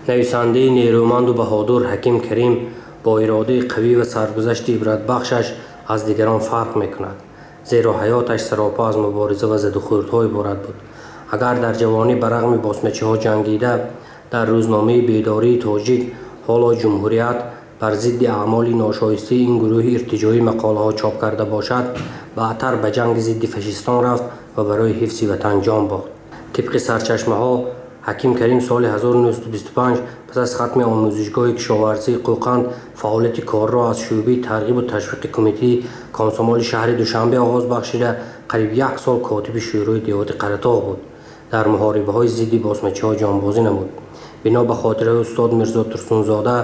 Нависандаи нерӯманду баҳодур Ҳаким Карим бо иродаи қавӣ ва саргузашти ибратбахшаш аз дигарон фарқ мекунад, зеро ҳаёташ саропо аз мубориза ва задухӯрдҳо иборат буд. Агар дар ҷавонӣ ба рағми босмачиҳо ҷангида, дар рӯзномаи Бедории тоҷик, ҳоло Ҷумҳурият, бар зидди аъмоли ношоистаи ин гурӯҳи иртиҷоӣ мақолаҳо чоп карда бошад, баъдтар ба ҷанги зидди фашистон рафт ва барои ҳифзи ватан ҷон бохт. Тибқи сарчашмаҳо, Ҳаким Карим соли 1925 пас аз хатми омӯзишгоҳи кишоварзии Қӯқанд фаъолияти корро аз шӯъбаи тарғибу ташвиқи кумитаи комсомоли шаҳри Душанбе оғоз бахшида, қариб як сол котиби шӯрои деҳоти Қаратоғ буд. Дар муҳорибаҳои зидди босмачиҳо ҷонбозӣ намуд. Бино ба хотираи устод Мирзо Турсунзода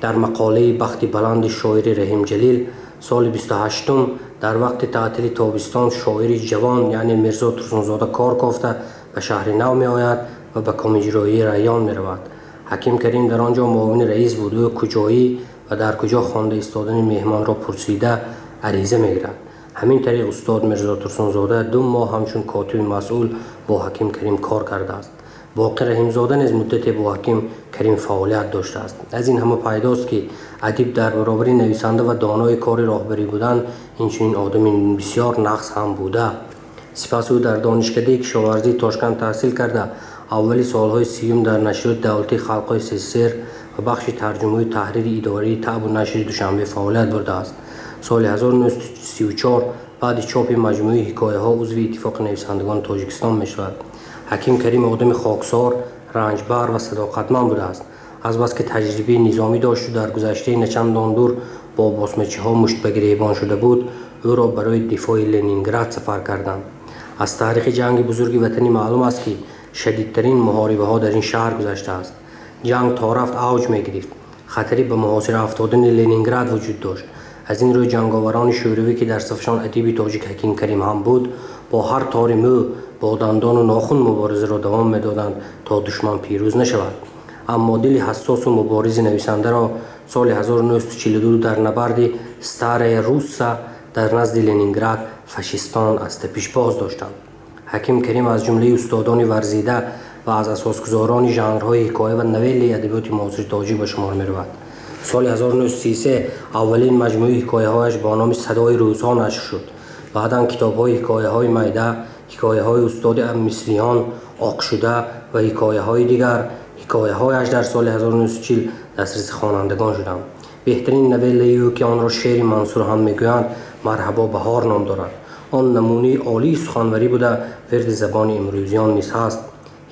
дар мақолаи «Бахти баланди шоири Раҳимҷалил», соли 28-ум дар вақти таътили тобистон шоири ҷавон, яъне Мирзо Турсунзода, кор кофта ба шаҳри нав меояд ва ба комиҷроии район меравад. Ҳаким Карим дар он ҷо муовини раис буд. Ӯ куҷоӣ ва дар куҷо хонда истодани меҳмонро пурсида, ариза мегирад. Ҳамин тариқ устод Мирзо Турсунзода 2 моҳ ҳамчун котиби масъул бо Ҳаким Карим кор кардааст. Боқир Раҳимзода низ муддате бо Ҳаким Карим фаъолият доштааст. Аз ин ҳама пайдост, ки адиб дар баробари нависанда ва донои кори роҳбарӣ будан, инчунин одами бисёр нағз ҳам буда. Сипас ӯ дар Донишкадаи кишоварзии Тошканд таҳсил карда, аввали солҳои 30-юм дар нашриёти давлатии халқҳои СССР ва бахши тарҷумаю таҳрири идораи таъбу нашри Душанбе фаъолият бурдааст. Соли 1934 баъди чопи маҷмӯи ҳикояҳо узви Иттифоқи нависандагони Тоҷикистон мешавад. Ҳаким Карим одами хоксор, ранҷбар ва садоқатманд будааст. Азбаски таҷрибаи низомӣ дошту дар гузаштаи начандон дур бо босмачиҳо муштбагиребон шуда буд, ӯро барои дифои Ленинград сафар карданд. Аз таърихи ҷанги бузурги ватанӣ маълум аст, ки шадидтарин муҳорибаҳо дар ин шаҳр гузаштааст. Ҷанг то рафт авҷ мегирифт. Хатари ба муҳосира афтодани Ленинград вуҷуд дошт. Аз ин рӯй ҷанговарони шӯравӣ, ки дар сафшон адиби тоҷик Ҳаким Карим ҳам буд, бо ҳар тори мӯ, бо дандону нохун муборизаро давом медоданд, то душман пирӯз нашавад. Аммо дили ҳассосу муборизи нависандаро соли 1942 дар набарди Старая Русса дар назди Ленинград фашистон аз тапиш боз доштанд. Ҳаким Карим аз ҷумлаи устодони варзида ва аз асосгузорони жанрҳои ҳикоя ва новеллаи адабиёти муосири тоҷик ба шумор меравад. Соли 1933 аввалин маҷмӯи ҳикояҳояш бо номи «Садои рӯзҳо» нашр шуд. Баъдан китобҳои ҳикояҳои майда, ҳикояҳои устоди мисриён, Оқшуда ва ҳикояҳои дигар ҳикояҳояш дар соли 1940 дастраси хонандагон шуданд. Беҳтарин новеллаи ӯ, ки онро «Шеъри Мансур» ҳам мегӯянд, «Марҳабо баҳор» ном дорад. Он намунаи олии суханварӣ буда, вирди забони имрӯзиён низ ҳаст.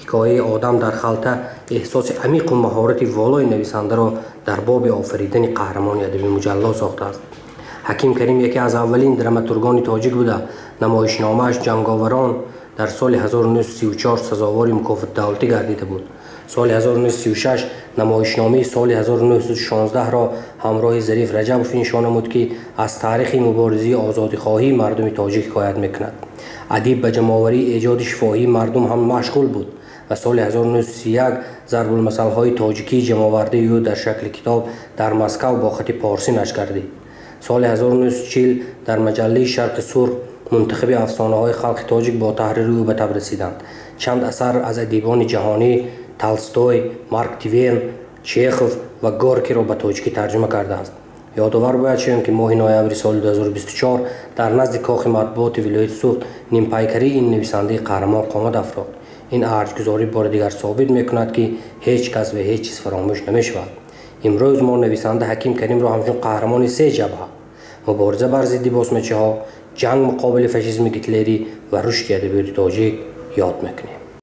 Ҳикояи «Одам дар халта» эҳсоси амиқу маҳорати волои нависандаро дар боби офаридани қаҳрамони адабӣ муҷалло сохтааст. Ҳаким Карим яке аз аввалин драматургони тоҷик буда, намоишномааш «Ҷанговарон» дар соли 1934 сазовори мукофоти давлатӣ гардида буд. Соли 1936 намоишномаи «Соли 1916»-ро ҳамроҳи Зариф Раҷабов иншо намуд, ки аз таърихи муборизаи озодихоҳии мардуми тоҷик ҳикоят мекунад. Адиб ба ҷамъоварии эҷоди шифоҳии мардум ҳам машғул буд ва соли 1931 зарбулмасалҳои тоҷикии ҷамъовардаи ӯ дар шакли китоб дар Москав бо хати порсӣ нашр гардид. Соли 1940 дар маҷаллаи «Шарқи сурх» мунтахаби афсонаҳои халқи тоҷик бо таҳрири ӯ ба таб расиданд. Чанд асар аз адибони ҷаҳонӣ Толстой, Марк Твен, Чехов ва Горкиро ба тоҷикӣ тарҷума кардааст. Ёдовар бояд шавем, ки моҳи ноябри соли 2024 дар назди кохи матбуоти вилояти Суғд нимпайкарии ин нависандаи қаҳрамон қомат афрохт. Ин арҷгузорӣ бори дигар собит мекунад, ки ҳеҷ кас ва ҳеҷ чиз фаромӯш намешавад. Имрӯз мо нависанда Ҳаким Каримро ҳамчун қаҳрамони се ҷабҳа: мубориза бар зидди босмачиҳо, ҷанг муқобили фашизми гитлерӣ ва рушди адабиёти тоҷик ёд мекунем.